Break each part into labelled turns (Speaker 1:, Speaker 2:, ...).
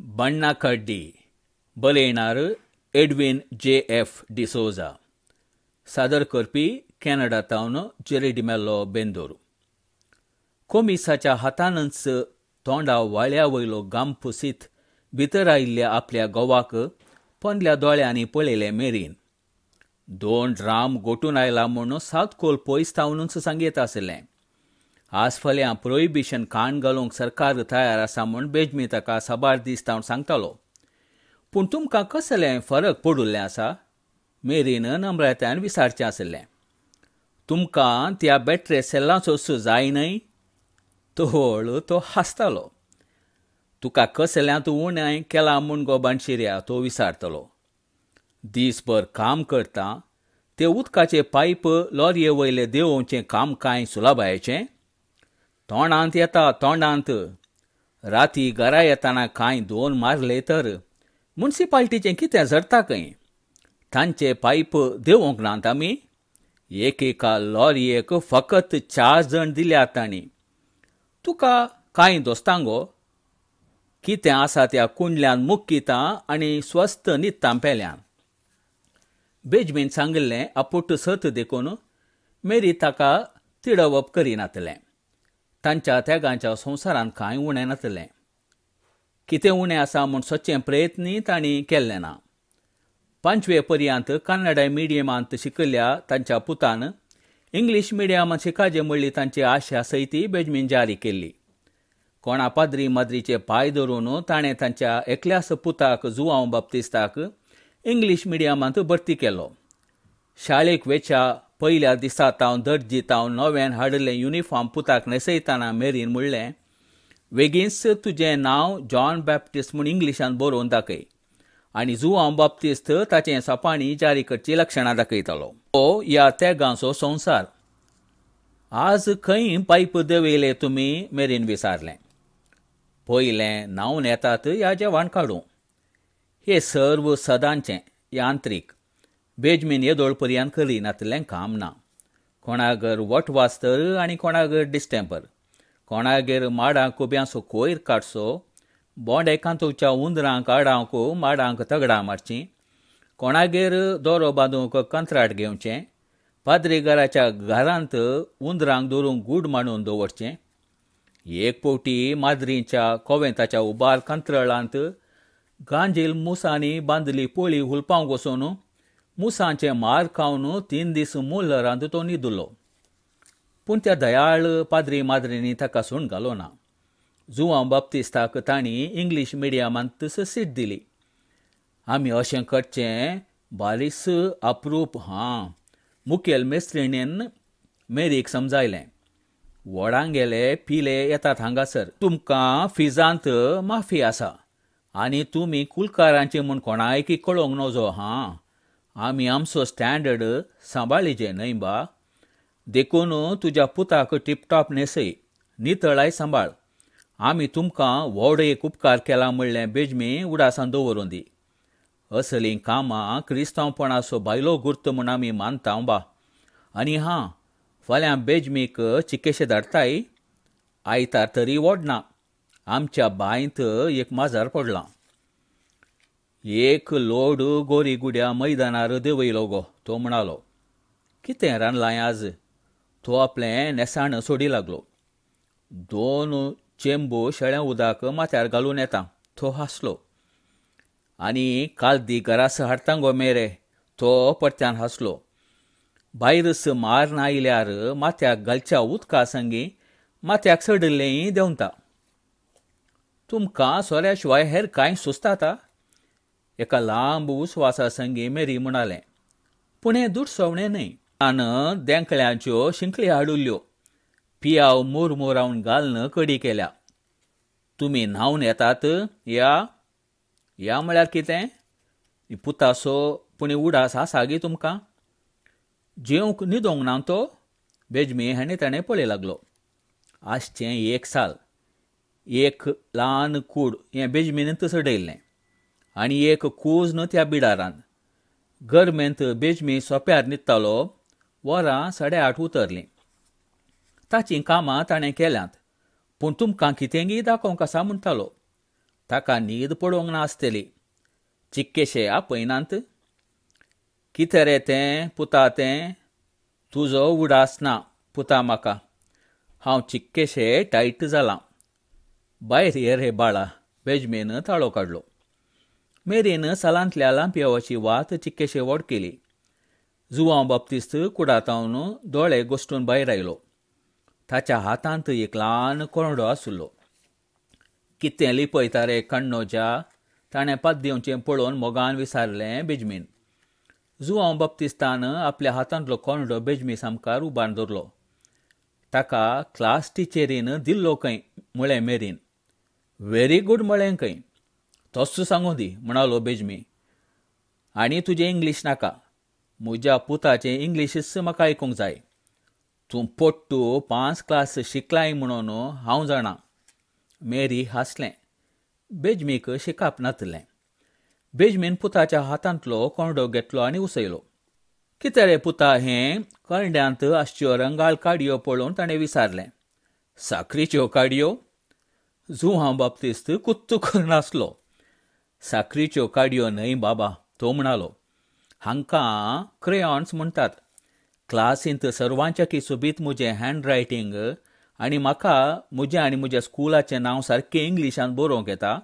Speaker 1: बण्णाकड्डी बरयणार Edwin J F D'Souza, सादर करपी Canada तावन Jerry D'Mello Bendur. कोमिसाच्या हातानच तोंडा वाळ्या वयलो गाम पुसीत भितर आयिल्ल्या आपल्या घोवाक पोंदल्या दोळ्यांनी पळयलें मेरीन. दोन ड्राम गोटून आयला म्हूण सात कोल पयस थावनूच सांगीत आशिल्लें. आज फाल्यां प्रोहिबिशन काण घालूंक सरकार तयार आसा म्हूण बेजमी ताका साबार दीस तावन सांगतालो. पूण तुमकां कसलें फरक पडिल्लें आसा? मेरीन नम्रतायेन विचारचें आशिल्लें. तुमकां त्या बॅटरे सेल्लांचो जाय न्हय? तोळ तो हांसतालो. तुका कसल्यांत उणें केलां म्हूण गो बाणशिऱ्या? तो विचारतलो. दीसभर काम करता ते उदकाचे पायप लॉरये वयले देंवोवचें काम कांय सुलाबायेचें? तोंडांत येता तोंडांत. राती घरा येताना कांय दोन मारले तर मुन्सिपाल्टीचें कितें झरता खंय? तांचे पायप देंवोवंक नात आमी? एकेका लॉरयेक फकत 4 जण दिल्यात तांणी. तुका कांय दोस्तां गो? कितें आसा त्या कुंडल्यान मुक्किता आनी स्वस्थ न्हिदता पेल्यान. बेजमीन सांगिल्लें आपुट्ट सत देखून मेरी ताका तिडवप करिनातलें. तांच्या त्यागांच्या संवसारांत कांय उणें नातलें. कितें उणें आसा म्हूण सदचें प्रयत्नय तांणी केल्लें ना. 5वे पर्यंत कन्नड मिडियमांत शिकिल्ल्या तांच्या पुतान इंग्लीश मिडियमांत शिकाजे म्हणली तांची आशा सयती बेजमीन जारी केल्ली. कोणा पाद्री माद्रीचे पांय धरून ताणें तांच्या एकल्याच पुताक जुआंव बाप्तिस्ताक इंग्लीश मिडियमांत भरती केलो. शाळेक वेच्या पयल्या दिसा तावन दर्जी तावन नव्यान हाडिल्लें युनिफॉर्म पुताक न्हेसयतना मेरीन म्हणलें, वेगींच तुजें नांव जॉन बॅप्टिस्ट म्हूण इंग्लिशान बरोवन दाखय. आनी जुआंव बाप्तिस्त ताचें सपाणी जारी करची लक्षणां दाखयतालो. हो ह्या तेगांचो संवसार. आज खंय पायप देंवयले तुमी? मेरीन विचारलें. पयलें न्हांवन येतात ह्या जेवण काडूं. हे सर्व सदांचें यांत्रीक. बेजमीन येदोळ पर्यंत करिनातलें काम ना. कोणागर वटवास्तर आनी कोणागर डिस्टेंपर, कोणागेर माडां कोब्यांचो कोयर काडचो, बोंडे कांतोवच्या उंदरांक आडावंक माडांक तगडां मारचीं, कोणागेर दोरो बांदूंक कंत्राट घेवचें, पाद्रीघराच्या घरांत उंदरांक धरूंक गूड मांडून दवरचें. एक फावटी माद्रींच्या कोवेंताच्या उबार कंत्रळांत गांजील मुसांनी बांदली पोळी हुलपावंक वचून मुसांचें मार खावन 3 दीस मुल्लरांत तो न्हिदलो. पूण त्या दयाळ पाद्री माद्रींनी ताका सूण घालो ना. जुआंव बाप्तिस्ताक तांणी इंग्लीश मिडियमांत सीट दिली. आमी अशें करचें बारीस अप्रूप हां, मुखेल मेस्त्रिणीन मेरीक समजायलें. व्हडांगेले पिले येतात हांगासर, तुमकां फिजांत माफी आसा आनी तुमी कुलकारांचे म्हूण कोणायकी कळोवंक नजो हां. आमी आमचो स्टँडर्ड सांबाळिजे न्हय बा? देखून तुज्या पुताक टिपटॉप न्हेसय, नितळाय सांबाळ. आमी तुमकां व्हड एक उपकार केला म्हणलें बेजमी उडासान दवरून दी. असलीं कामां क्रिस्तांवपणाचो भायलो गुर्त म्हूण आमी मानता बा. आनी हां, फाल्यां बेजमीक चिकेशे धाडटाय? आयतार तरी वोडना. आमच्या बांयत एक माजर पडलां. एक लोड गोरी गुड्या मैदानार देंवयलो गो, तो म्हणालो. कितें रांदलां आज? तो आपलें नेसाण सोडी लागलो. 2 चेंबो शेळ्या उदक माथ्यार घालून येता, तो हांसलो. आनी कालदी घरास हाडटा गो मेरे, तो परत्यान हांसलो. भायरस मार आयल्यार माथ्याक घालच्या उदका संगी माथ्याक चडिल्लेंय देंवता. तुमकां सोऱ्या शिवाय हेर कांय सुचता? एका लांब उस्वासा संगी मेरी म्हणालें. पूण हें दुडसवणें न्हय. आन देंकळ्यांच्यो शिंकळी हाडिल्ल्यो, पियाव मुरमुरावन घालून कडी केल्या. तुमी न्हांवन येतात? या या म्हळ्यार कितें? पुतासो पूण उडास आसा गी तुमकां? जेवंक न्हिदोंक ना तो? बेजमी हाणें ताणें पळय लागलो. आसचें 1 साल, एक ल्हान कूड हें बेजमीनच चडयल्लें आनी एक कूज न्हू त्या बिडारान. गरमेंत बेजमी सोप्यार न्हिदतालो. वरां 8:30 उतरलीं. ताचीं कामां ताणें केल्यांत, पूण तुमकां कितेंगी दाखोवंक आसा म्हणटालो. ताका न्हीद पडोवंक ना आसतली. चिक्केशे आपयनात. कितें रे तें पुता तें? तुजो उडास ना पुता म्हाका. हांव चिक्केशे टायट जालां. भायर ये रे बाळा. बेजमीन ताळो काडलो. मेरीन सालांतल्या लांपयांवाची वात चिक्केशे व्हड केली. जुवांव बाप्तिस्त कुडातावन दोळे गोश्टून भायर आयलो. ताच्या हातांत एक ल्हान कोरडो आशिल्लो. कितें लिपयता रे कण्णोज्या? ताणें पाद्देवचें पळोवन मोगान विचारलें बेजमीन. जुवांव बाप्तिस्तान आपल्या हातांतलो कोरडो बेजमी सामकार उबार दवरलो. ताका क्लास टिचेरीन दिल्लो खंय म्हळें मेरीन. व्हेरी गूड म्हळें खंय. तस्सो सांगू दी म्हणालो बेजमी. आनी तुजें इंग्लीश नाका. म्हज्या पुताचें इंग्लीशच म्हाका आयकूंक जाय. तूं पोट्टू 5 क्लास शिकलाय म्हणून हांव जाणा. मेरी हांसलें. बेजमीक शिकप नातलें. बेजमीन पुताच्या हातांतलो कोंडो घेतलो आनी उसयलो. कितें रे पुता हें? करंड्यांत आसच्यो रंगाळ काडयो पळोवन ताणें विचारलें. साकरीच्यो काडयो? जुवांव बाप्तिस्त कुत्तू करून आसलो. साकरीच्यो काडयो न्हय बाबा, तो म्हणालो. हांकां क्रेयॉन्स म्हणटात. क्लासींत सर्वांच्याकी सोबीत म्हजें हँडरायटींग आनी म्हाका म्हजें आनी म्हज्या स्कुलाचें नांव सारकें इंग्लिशान बरोवंक येता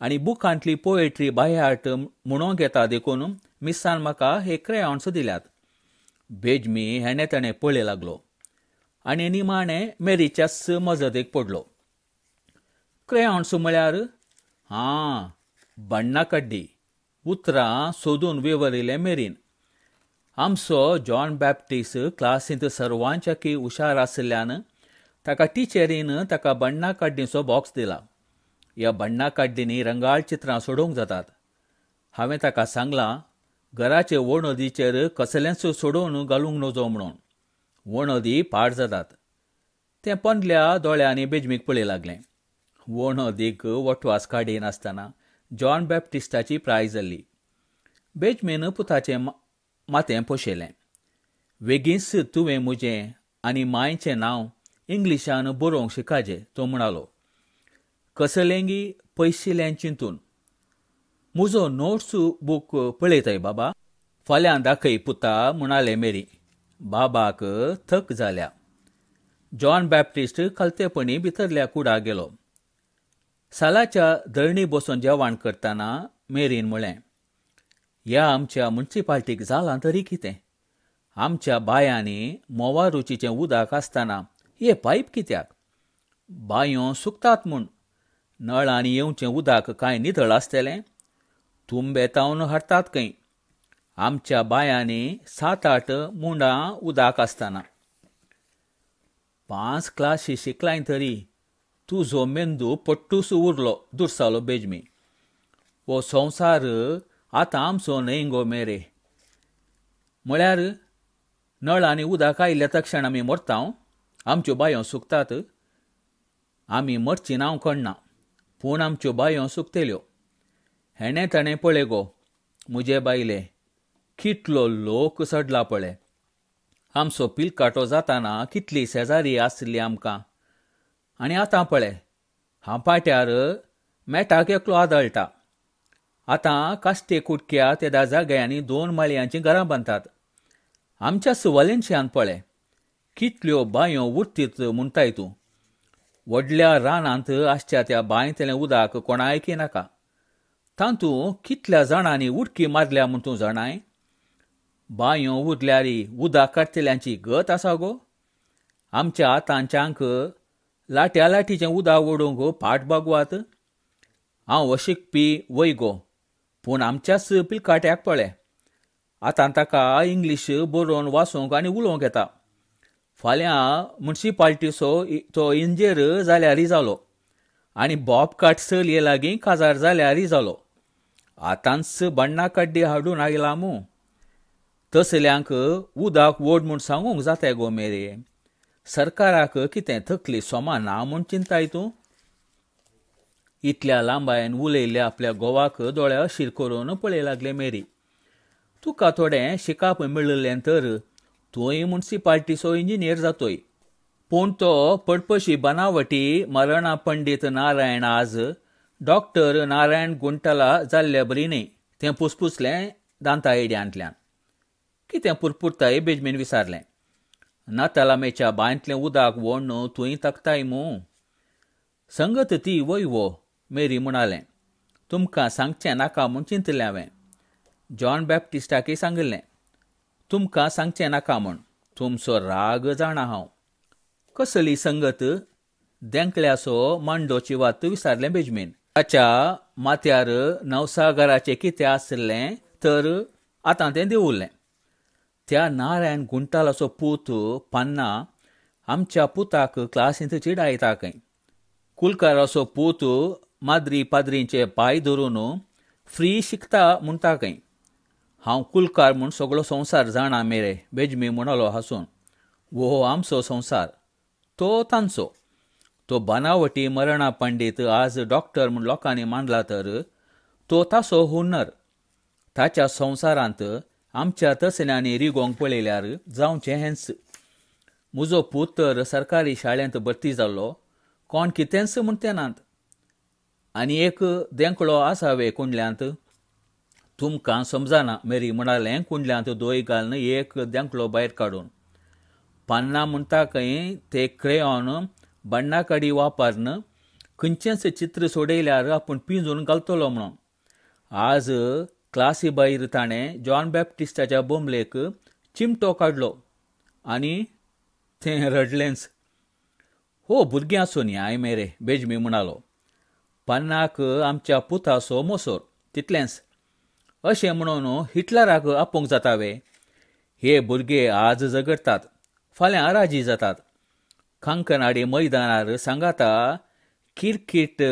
Speaker 1: आनी बुकांतली पोएट्री बायहार्ट म्हणोवंक येता, देखून मिसान म्हाका हे क्रेयॉन्स दिल्यात. बेजमी हेणें ताणें पळय लागलो आनी निमाणें मेरीच्याच मजतीक पडलो. क्रेयॉन्स म्हळ्यार हां बण्णा कड्डी. उतरां सोदून विवरिल्लें मेरीन. आमचो जॉन बॅप्टिस्ट क्लासींत सर्वांच्याकी हुशार आशिल्ल्यान ताका टिचरीन ताका बण्णा काड्डीचो बॉक्स दिला. ह्या बण्णा काड्डींनी रंगाळ चित्रां सोडोवंक जातात. हांवें ताका सांगलां घराचे वणदीचेर कसलेंच सोडोवन घालूंक नजो म्हणून. वणदी पाड जातात. तें पोंदल्या दोळ्यांनी बेजमीक पळय लागलें. वणदीक वटवास काडिनासतना जॉन बॅप्टिस्टाची प्राय जाल्ली. बेजमीन पुताचें माथें पोशेलें. वेगींच तुवें म्हजें आनी मांयचें नांव इंग्लिशान बरोवंक शिकाजे, तो म्हणालो. कसलेंगी पयशिल्लें चिंतून. म्हजो नोट्स बूक पळयताय बाबा. फाल्यां दाखय पुता, म्हणालें मेरी. बाबाक थक जाल्या. जॉन बॅप्टिस्ट खालतेपणी भितरल्या कुडा गेलो. सालाच्या धरणी बसून जेवण करतना मेरीन म्हळें, ह्या आमच्या मुन्सिपाल्टीक जालां तरी कितें? आमच्या बांयांनी म्होंवा रुचीचें उदक आसतना हे पायप कित्याक? बांयो सुकतात म्हूण नळांनी येवचें उदक कांय नितळ आसतलें? तुंबेतावन हाडटात खंय. आमच्या बांयांनी 7-8 मुंडां उदक आसतना. 5 क्लासी शिकलाय तरी तुजो मेंदू पट्टूस उरलो, दुरसालो बेजमी. हो संवसार आतां आमचो न्हय गो मेरे. म्हळ्यार नळांनी उदक आयिल्ल्या तक्षण आमी मरता? आमच्यो बांयो सुकतात. आमी मरची नांव कळना, पूण आमच्यो बांयो सुकतल्यो. हेणें ताणें पळय गो म्हजे बायले, कितलो लोक चडला पळय. आमचो पिलकाटो जाताना कितली शेजारी आसली आमकां. आनी आतां पळय हांपाट्यार मेटाक एकलो आदळटा. आतां कास्टे कुटक्या तेदा जाग्यांनी 2 माळयांचीं घरां बांदतात. आमच्या सुवालेनशान पळय कितल्यो बांयो उरतीत म्हणटाय तूं. व्हडल्या रानांत आसच्या त्या बांयतलें उदक कोणायकी नाका. तातूंत कितल्या जाणांनी उडकी मारल्या म्हूण तूं जाणाय? बांयो उरल्यारी उदक काडटल्यांची गत आसा गो. आमच्या आतांच्यांक लाट्या लाटीचें उदक ओडूंक पाट बागवात. हांव अशिकपी वय गो, पूण आमच्याच पिलकाट्याक पळय आतां ताका इंग्लीश बरोवन वाचूंक आनी उलोवंक येता. फाल्यां मुन्सिपाल्टीचो तो इंजेर जाल्यारय जालो आनी बॉबकाट चलये लागीं काजार जाल्यारय जालो. आतांच बण्णा कड्डी हाडून आयला मू. तसल्यांक उदक ओड म्हूण सांगूंक जाता गो मेरे. सरकाराक कितें थकली सोमा ना म्हूण चिंताय तूं? इतल्या लांबायेन उलयल्ल्या आपल्या घोवाक दोळे अशीर करून पळय लागले मेरी. तुका थोडें शिकाप मेळिल्लें तर तूंय मुन्सिपाल्टीचो इंजिनियर जातोय. पूण तो पडपशी बनावटी मरणा पंडीत नारायण आज डॉक्टर नारायण गुंटला जाल्ले बरी न्ही, तें पुसपुसलें दांता एड्यांतल्यान. कितें पुरपुरताय बेजमीन विचारलें. नातालामेच्या बांयतलें उदक वोण्ण तुंय तकताय मू. संगत ती वय वो, मेरी म्हणालें. तुमकां सांगचें नाका म्हूण चिंतलें हांवें. जॉन बॅप्टिस्टाकय सांगिल्लें तुमकां सांगचें नाका म्हूण. तुमचो राग जाणा हांव. कसली संगत? देंकल्याचो मांडोची वात विचारलें बेजमीन. ताच्या माथ्यार नवसागराचें कितें आसलें तर आतां तें देंवुल्लें. त्या नारायण गुंटालाचो पूत पान्ना आमच्या पुताक क्लासींत चिडायता खंय. कुलकाराचो पूत माद्री पाद्रींचे पांय धरून फ्री शिकता म्हणटा खंय. हांव कुलकार म्हूण सगळो संवसार जाणा मेरे, बेजमी म्हणालो हांसून. वो आमचो संवसार, तो तांचो. तो बनावटी मरणा पंडीत आज डॉक्टर म्हूण लोकांनी मानला तर तो तासो हुनर. ताच्या संवसारांत आमच्या तसल्यांनी रिगोंक पळयल्यार जावचें हेंच. म्हजो पूत तर सरकारी शाळेंत भरती जाल्लो, कोण कितेंच म्हणते नात. आनी एक देंकळो आसा वे कुंडल्यांत? तुमकां समजना, मेरी म्हणालें कुंडल्यांत दोय घालून एक देंकळो भायर काडून. पान्ना म्हणटा खंय ते क्रेयॉन बण्णाकडी वापरून खंयचेंच चित्र सोडयल्यार आपूण पिंजून घालतलो म्हणून. आज क्लासी भायर ताणें जॉन बॅप्टिस्टाच्या बोंबलेक चिमटो काडलो आनी तें रडलेंच. हो भुरग्यांचो न्याय मेरे, बेजमी म्हणालो. पान्नाक आमच्या पुताचो मोसोर तितलेंच. अशें म्हणून हिटलराक आपोवंक जाता वे? हे भुरगे आज झगडटात, फाल्यां राजी जातात. कांकणाडी मैदानार सांगाता क्रिकेट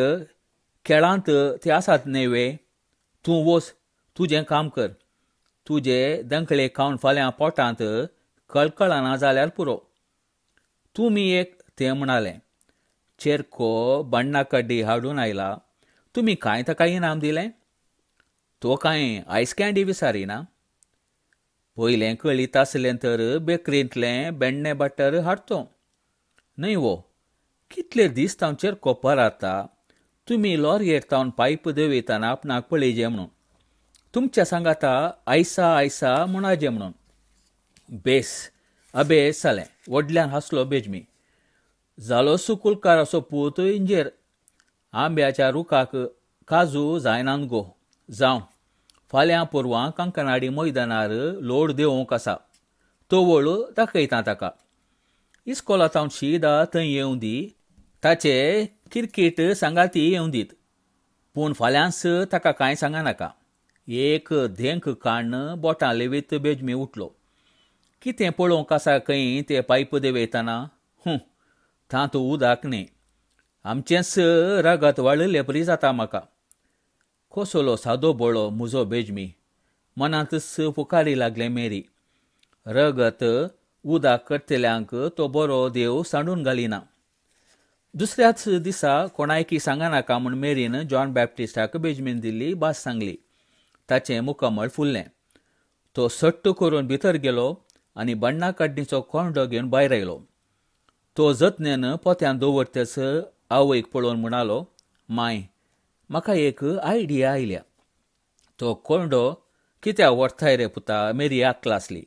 Speaker 1: खेळांत ते आसात न्हय वे? तूं वच, तुजें काम कर. तुजे दंकळे खावन फाल्यां पोटांत कळकळना जाल्यार पुरो. तुमी एक, तें म्हणालें. चेरको बण्णा कड्डी हाडून आयला, तुमी कांय ताका इनाम दिलें? तो कांय आयस कँडी विचारिना. पयलें कळीत आसलें तर बेकरींतलें बेण्णे बटर हाडतो न्हय वो? कितले दीस तावन चेरको पराता, तुमी लॉरयेर तावन पायप देंवयतना आपणाक पळयजे म्हणून. तुमच्या सांगाता आयसा आयसा म्हणाजे म्हणून. बेस अबेस जालें, व्हडल्यान हांसलो बेजमी. जालो सुकुलकाराचो पूत इंजेर. आंब्याच्या रुखाक काजू जायनात गो. जावं, फाल्यां पोरवां कांकणाडी मैदानार लोड देंवोवंक आसा, तवळ दाखयता ताका. इस्कोलांत शीदा थंय येवं दी, ताचे क्रिकेट सांगाती येवं दीत, पूण फाल्यांच ताका कांय सांगनाका. एक धेंक काडून बोटां लेवीत बेजमी उठलो. कितें पळोवंक आसा खंय ते पायप देंवयतना? हूं, तांत उदक न्ही, आमचेंच रगत वाळिल्ले परी जाता म्हाका. कसलो सादो बोळो म्हजो बेजमी, मनांतच फुकारी लागलें मेरी. रगत उदक करतल्यांक तो बरो देव सांडून घालिना. दुसऱ्याच दिसा कोणायकी सांगनाका म्हूण मेरीन जॉन बॅप्टिस्टाक बेजमीन दिल्ली भास सांगली. ताचें मुकमळ फुल्लें. तो सट्ट करून भितर गेलो आनी बण्णा काडणीचो कोंडो घेवन भायर आयलो. तो जतनेन पोत्यान दवरतच आवयक पळोवन म्हणालो, माय, म्हाका एक आयडिया आयल्या. तो कोंडो कित्याक व्हरताय रे पुता? मेरी आकल आसली.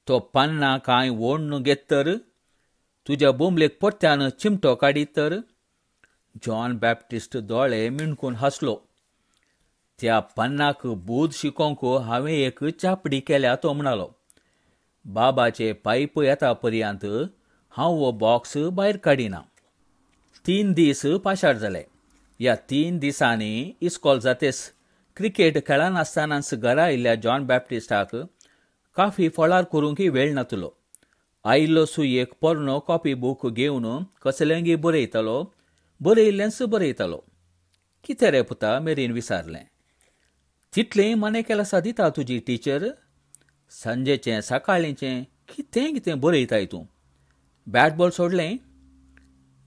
Speaker 1: तो पान्ना कांय ओडून घेत तर तुज्या बोंबलेक परत्यान चिमटो काडीत तर? जॉन बॅप्टिस्ट दोळे मिणकून हांसलो. त्या पान्नाक बूद शिकोवंक हांवें एक चापडी केल्या, तो म्हणालो. बाबाचे पायप येता पर्यंत हांव हो बॉक्स भायर काडिना. 3 दीस पाशार जाले. ह्या 3 दिसांनी इस्कोल जातेच क्रिकेट खेळनासतनाच घरा आयिल्ल्या जॉन बॅप्टिस्टाक काफी फळार करूंकय वेळ नातलो. आयिल्लो सुयेक पोरणो कॉपी बूक घेवन कसलेंगी बरयतालो, बरयिल्लेंच बरयतालो. कितें रे पुता? मेरीन विचारलें. तितलें मने केलां दिता तुजी टिचर? सांजेचें सकाळींचें कितें कितें बरयताय तूं? बॅट बॉल सोडलें?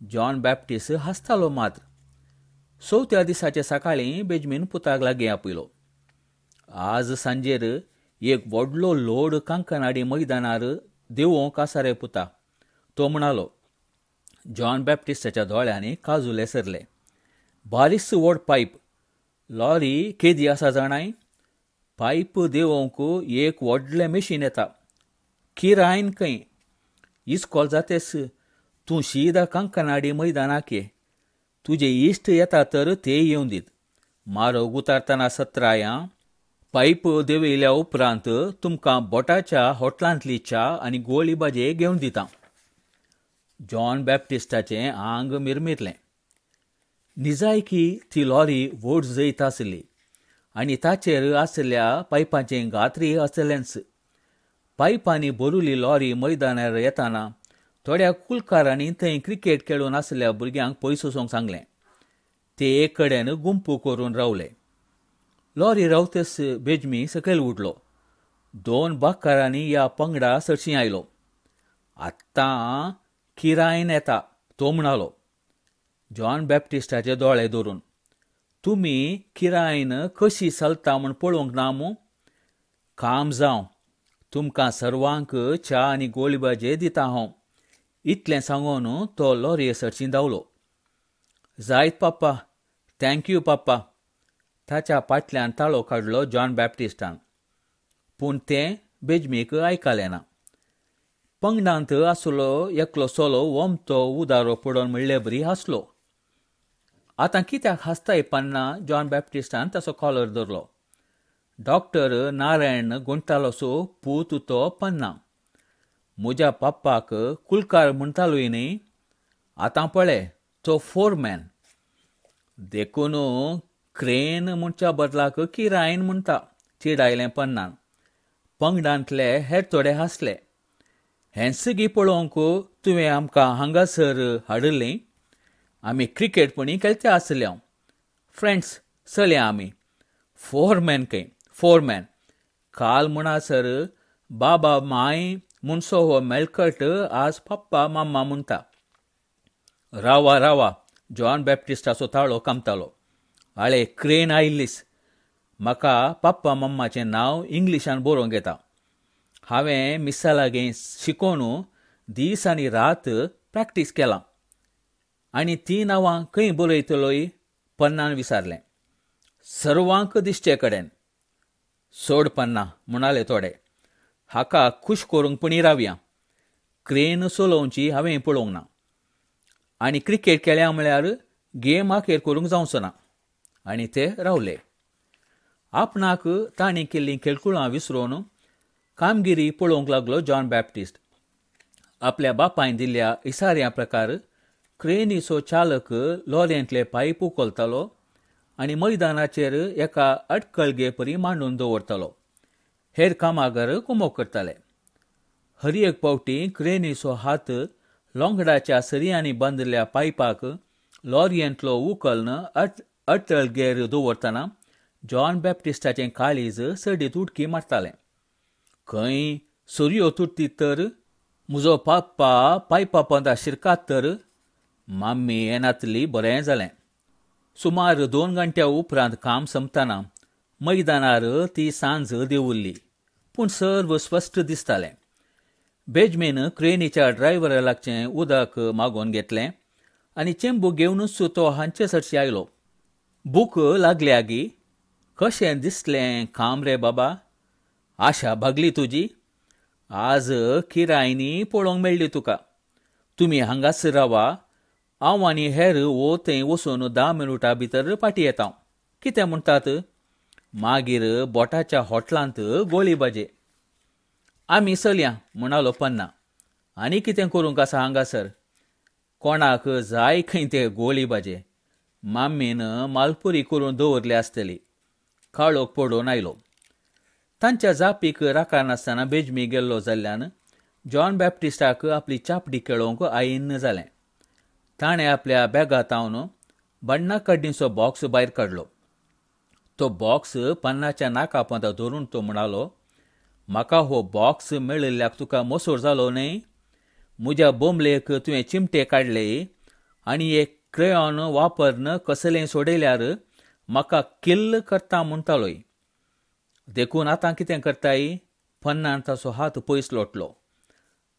Speaker 1: जॉन बॅप्टिस्ट हांसतालो मात्र. 4थ्या दिसाचे सकाळीं बेजमीन पुताक लागीं आपयलो. आज सांजेर एक व्हडलो लोड कांकणाडी मैदानार देंवोवंक आसा रे पुता, तो म्हणालो. जॉन बॅप्टिस्टाच्या दोळ्यांनी काजुले सरले. बारीस व्हड पायप. लॉरी केदी आसा जाणाय? पायप देंवोवंक एक व्हडलें मेशीन येता. किरायन खंय. इस्कोल जातेस तूं शीदा कंकनाडी मैदानाक ये. तुजे इश्ट येता तर ते येवन दीत. मारोग उतारतना सत्रायां पायप देंवयल्या उपरांत तुमकां बोटाच्या हॉटलांतली च्या आनी गोळी भाजी घेवन दिता. जॉन बॅप्टिस्टाचें आंग मिरमिरलें. निजायकी ती लॉरी व्हड जैत आसली आनी ताचेर आशिल्ल्या पायपाचें गात्री आसलेंच. पायपांनी भरुल्ली लॉरी मैदानार येताना थोड्या कुलकारांनी थंय क्रिकेट खेळून आशिल्ल्या भुरग्यांक पयस वचूंक सांगलें. ते एक कडेन गुंपू करून रावले. लॉरी रावतेस बेजमी सकयल उठलो. 2 बाकारांनी ह्या पंगडा सरशीं आयलो. आत्तां किरायन येता, तो म्हणालो जॉन बॅप्टिस्टाचे दोळे धरून. तुमी किरायन कशी चलता म्हूण पळोवंक ना मूं? काम जावं, तुमकां सर्वांक च्या आनी गोळीबाजे दिता हांव. इतलें सांगून तो लॉरये सरशीं धांवलो. जायत पप्पा, thank you पप्पा. ताच्या फाटल्यान ताळो काडलो जॉन बॅप्टिस्टान. पूण तें बेजमीक आयकलें ना. पंगडांत आसलो एकलो सोलो वमतो उदारो पडोन म्हणलेबरी हांसलो. आतां कित्याक हांसताय पन्ना? जॉन बॅप्टिस्टान ताचो कॉलर धरलो. डॉक्टर नारायण गुंतालोसो पूत तो पन्ना. म्हज्या पप्पाक कुलकार म्हणटालोय न्ही, आतां पळय तो फोरमॅन. देखून क्रेन म्हणच्या बदलाक किरायन म्हणटा, चिडायलें पन्नान. पंगडांतले हेर थोडे हांसले. हेंच गी पळोवंक तुवें आमकां हांगासर हाडिल्लें? आमी क्रिकेट पणी खेळते आसले. हांव फ्रेंड्स चलया आमी. फोरमॅन खंय, फोरमॅन. काल म्हणसर बाबा माय म्हणसो हो मेळकट आज पप्पा माम्मा म्हणटा. रावा रावा, जॉन बॅप्टिस्टाचो ताळो कामतालो. आळे क्रेन आयिल्लीस. म्हाका पप्पा मम्माचें नांव इंग्लिशान बरोवंक येता. हांवें मिसा लागीं शिकोवन दीस आनी रात प्रॅक्टीस केलां. आनी तीं नांवां खंय बरयतलोय? पन्नान विचारलें. सर्वांक दिसचे कडेन. सोड पन्ना, म्हणाले थोडे. हाका खूश करूंक पणी रावया. क्रेन चलोवची हांवें पळोवंक ना. आनी क्रिकेट खेळ्या म्हळ्यार गेम आखेर करूंक जावचो ना. आनी ते रावले. आपणाक तांणी केल्लीं खेळकुळां विसरून कामगिरी पळोवंक लागलो जॉन बॅप्टिस्ट. आपल्या बापायन दिल्ल्या इसाऱ्या प्रकार क्रेनीचो चालक लॉरेंतले पायप उखलतालो आनी मैदानाचेर एका अटकळगे परी मांडून दवरतालो. हेर कामागर कुमोक करताले. हर एक फावटी क्रेनीचो हात लोंगडाच्या सरयांनी बांदिल्ल्या पायपाक लॉरयेंतलो उखल्न अटळगेर दवरतना जॉन बॅप्टिस्टाचें काळीज सडीत उडकी मारतालें. खंय सरयो तुटती तर म्हजो पाप्पा पायपा पोंदा शिरकात तर माम्मी येनातली बरें जालें. सुमार 2 घंट्या उपरांत काम संपतना मैदानार ती सांज देंवुल्ली, पूण सर्व स्पश्ट दिसतालें. बेजमीन क्रेनीच्या ड्रायव्हरा लागचें उदक मागोवन घेतलें आनी चेंबू घेवनूच तो हांचे सरशी आयलो. भूक लागल्या गी? कशें दिसलें काम रे बाबा? आशा भागली तुजी? आज किरायनी पळोवंक मेळ्ळी तुका. तुमी हांगासर रावा, हांव आनी हेर वो थंय वचून 10 मिनुटां भितर फाटीं येता. कितें म्हणटात? मागीर बोटाच्या हॉटलांत गोळी भाजे. आमी चलया, म्हणालो पन्ना. आनी कितें करूंक आसा हांगासर? कोणाक जाय खंय ते गोळी भाजे. माम्मीन मालपुरी करून दवरली आसतली. काळोख पडून आयलो. तांच्या जापीक राखनासतना बेजमी गेल्लो जाल्ल्यान जॉन बॅप्टिस्टाक आपली चापडी खेळोवंक आयिन्न जालें. ताणें आपल्या बॅगांत बण्णा काडणीचो बॉक्स भायर काडलो. तो बॉक्स पन्नाच्या नाका पोंदा धरून तो म्हणालो, म्हाका हो बॉक्स मेळिल्ल्याक तुका मोसोर जालो न्हय? म्हज्या बोंबलेक तुवें चिमटे काडले आनी एक क्रेयॉन वापरून कसलें सोडयल्यार म्हाका किल्ल करता म्हणटालोय. देखून आतां कितें करताय? पन्नान ताचो हात पयस लोटलो.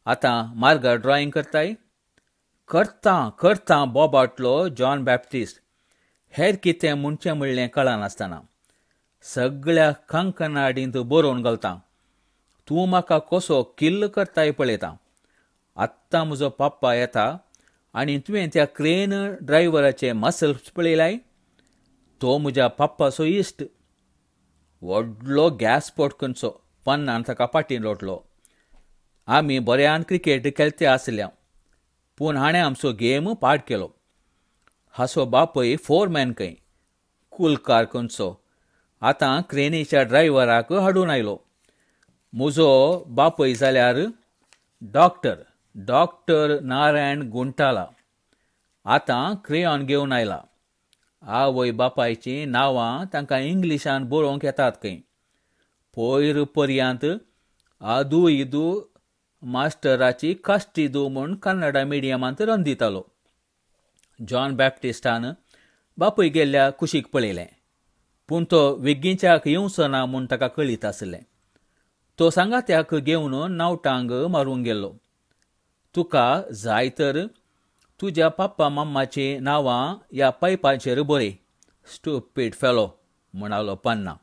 Speaker 1: आतां मार्गार ड्रॉइंग करताय? करतां करतां बोबाटलो जॉन बॅप्टिस्ट. हेर कितें म्हणचें म्हणलें कळनासतना. सगळ्या कंकनाडींत बरोवन घालता. तूं म्हाका कसो किल्ल करताय पळयता. आत्तां म्हजो पप्पा येता आनी तुवें त्या क्रेन ड्रायव्हराचे मसल्स पळयलाय? तो म्हज्या पप्पाचो इश्ट. व्हडलो गॅसपोट खंयचो. पन्नान ताका फाटीं लोटलो. आमी बऱ्यान क्रिकेट खेळते आसल्या, पूण हाणें आमचो गेम पाड केलो. हाचो बापूय फोरमॅन खंय, कुलकार खंयचो. आतां क्रेनीच्या ड्रायव्हराक हाडून आयलो. म्हजो बापूय जाल्यार डॉक्टर, डॉक्टर नारायण गुंटाला. आतां क्रेयॉन घेवन आयला. आवय बापायचीं नांवां तांकां इंग्लिशान बरोवंक येतात खंय. पयर पर्यांत आदू इदू मास्टराची कास्टिदू म्हूण कन्नडा मिडियमांत रंदितालो. जॉन बॅप्टिस्टान बापूय गेल्ल्या कुशीक पळयलें, पूण तो वेगींच्याक येवचो ना म्हूण ताका कळीत आसलें. तो सांगात्याक घेवन नावटांग मारूंक गेल्लो. तुका जाय तर तुज्या पप्पा मम्माचीं नांवां ह्या पायपाचेर बरय. स्टुपीड फेलो, म्हणालो पन्ना.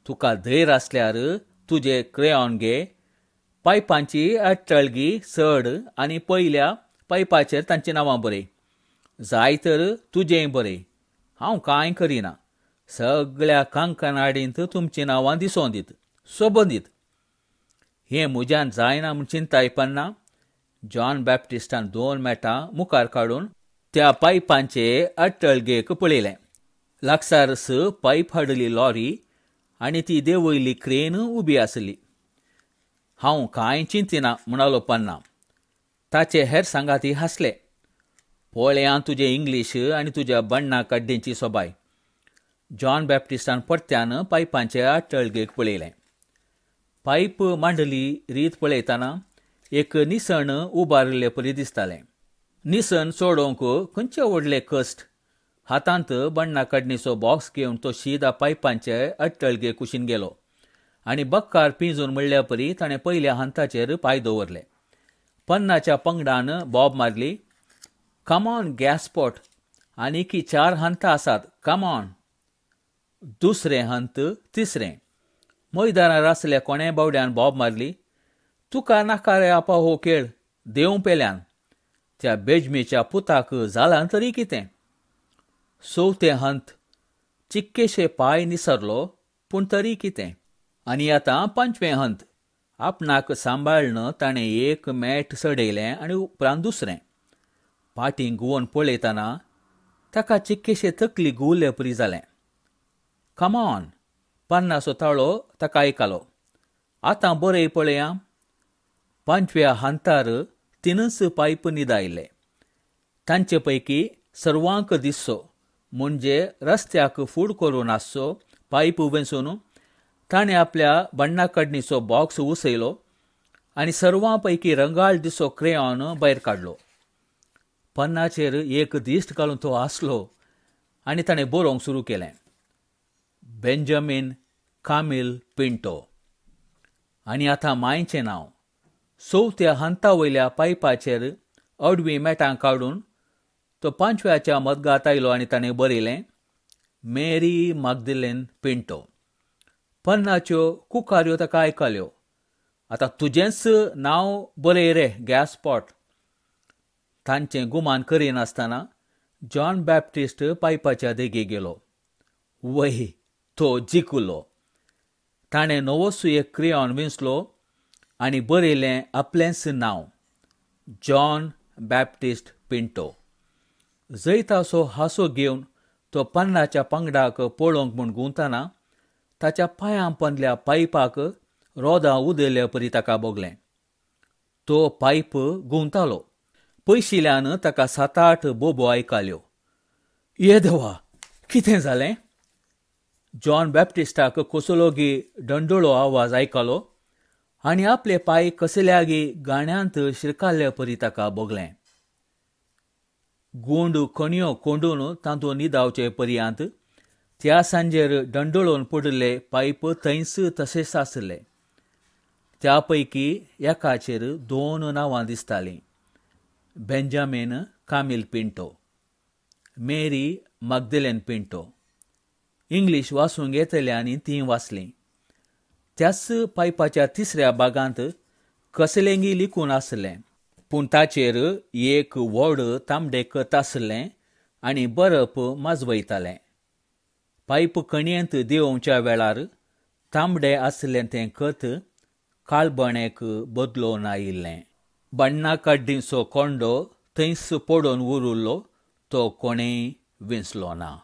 Speaker 1: तुका धैर्य आसल्यार तुजे क्रेयॉन घे, पायपांची अट्टळगी चड आनी पयल्या पायपाचेर तांचीं नांवां बरय. जाय तर तुजेंय बरय. हांव कांय करिना. सगळ्या कांकणाडींत तुमचीं नांवां दिसोन दीत, सोबोन दीत. हें म्हज्यान जायना म्हूण चिंताय पन्ना. जॉन बॅप्टिस्टान 2 मेटां मुखार काडून त्या पायपांचे अट्टळगेक पळयलें. लागसारच पायप हाडली लॉरी आनी ती देंवयल्ली क्रेन उबी आसली. हांव कांय चिंतिना, म्हणालो पन्ना. ताचे हेर सांगाती हांसले. पळया तुजें इंग्लीश आनी तुज्या बण्णा कड्डेंची सोबाय. जॉन बॅप्टिस्टान परत्यान पायपांचे अट्टळगेक पळयलें. पायप मांडली रीत पळयतना एक निसण उबारिल्ले परी दिसतालें. निसण चडोवंक खंयचे व्हडले कश्ट. हातांत बण्णा काडणीचो बॉक्स घेवन तो शीदा पायपांचे अट्टळगे कुशीन गेलो आनी बक्कार पिंजून म्हणल्या परी ताणें पयल्या हाताचेर पांय दवरले. पन्नाच्या पंगडान बॉब मारली. कमॉन गॅसपोट, आनीकी 4 हंत आसात, कमॉन. दुसरें हंत, तिसरें. मैदानार आसल्या कोणे बावड्यान बॉब मारली. तुका नाका रे आपा हो खेळ, देंव पेल्यान. त्या बेजमीच्या पुताक जालां तरी कितें. चवथें हंत, चिक्केशे पांय निसरलो, पूण तरी कितें. आनी आतां 5वें हंत. आपणाक सांबाळ्ळन ताणें एक मॅट चडयलें आनी उपरांत दुसरें. फाटीं घुंवोन पळयतना ताका चिक्केशे तकली घुंवले परी जालें. कमॉन, पन्नासो ताळो ताका आयकलो. आतां बरय पळया. 5व्या हांतार 3 पायप निदायले. तांचे पैकी सर्वांक दिसचो म्हणजे रस्त्याक फूड करून आसचो पायप वेंचून ताणें आपल्या बण्णा काडणीचो बॉक्स उसयलो आनी सर्वां पैकी रंगाळ दिसो क्रेयॉन भायर काडलो. पन्नाचेर एक दिश्ट घालून तो आसलो आनी ताणें बरोवंक सुरू केलें. Benjamin Camil Pinto. आनी आतां मांयचें नांव. चवथ्या हांता वयल्या पायपाचेर अडवीं मेटां काडून तो 5व्याच्या मदगात आयलो आनी ताणें बरयलें, मेरी मागदिलेन पिंटो. पन्नाच्यो कुकाऱ्यो ताका आयकल्यो. आतां तुजेंच नांव बरय रे गॅसपॉट. तांचें गुमान करिनासतना जॉन बॅप्टिस्ट पायपाच्या देगे गेलो. वय, तो जिखलो. ताणें नवोसो एक क्रेयॉन विंचलो आनी बरयलें आपलेंच नांव, जॉन बॅप्टिस्ट पिंटो. जैताचो हांसो घेवन तो पन्नाच्या पंगडाक पळोवंक म्हूण घुंवतना ताच्या पांयां पंदल्या पायपाक रोदां उदयले परी ताका भोगलें. तो पायप घुंवतालो. पयशिल्ल्यान ताका 7-8 बोबो आयकल्यो. ये देवा, कितें जालें? जॉन बॅप्टिस्टाक कसलोगी दंडोळो आवाज आयकलो आनी आपले पांय कसल्यागी गाण्यांत शिरकाल्ले परी ताका भोगलें. गुंड खणयो कोंडून तातूंत निदावचे पर्यांत त्या सांजेर दंडोळून पडिल्ले पायप थंयच तशेच आसले. त्या पैकी एकाचेर 2 नांवां दिसतालीं, Benjamin Camil Pinto. Mary Magdalene Pinto. English वाचूंक येतल्यांनी तीं वाचलीं. त्याच पायपाच्या तिसऱ्या भागांत कसलेंगी लिखून आसलें, पूण ताचेर एक व्हड तांबडे कत आसलें आनी बरप माजवयतालें. पायप कणयेंत देंवोवच्या वेळार तांबडे आसलें तें कत काळबणेक बदलोवन आयिल्लें. बण्णा काड्डींचो कोंडो थंयच पडून उरिल्लो, तो कोणेय विंचलो ना.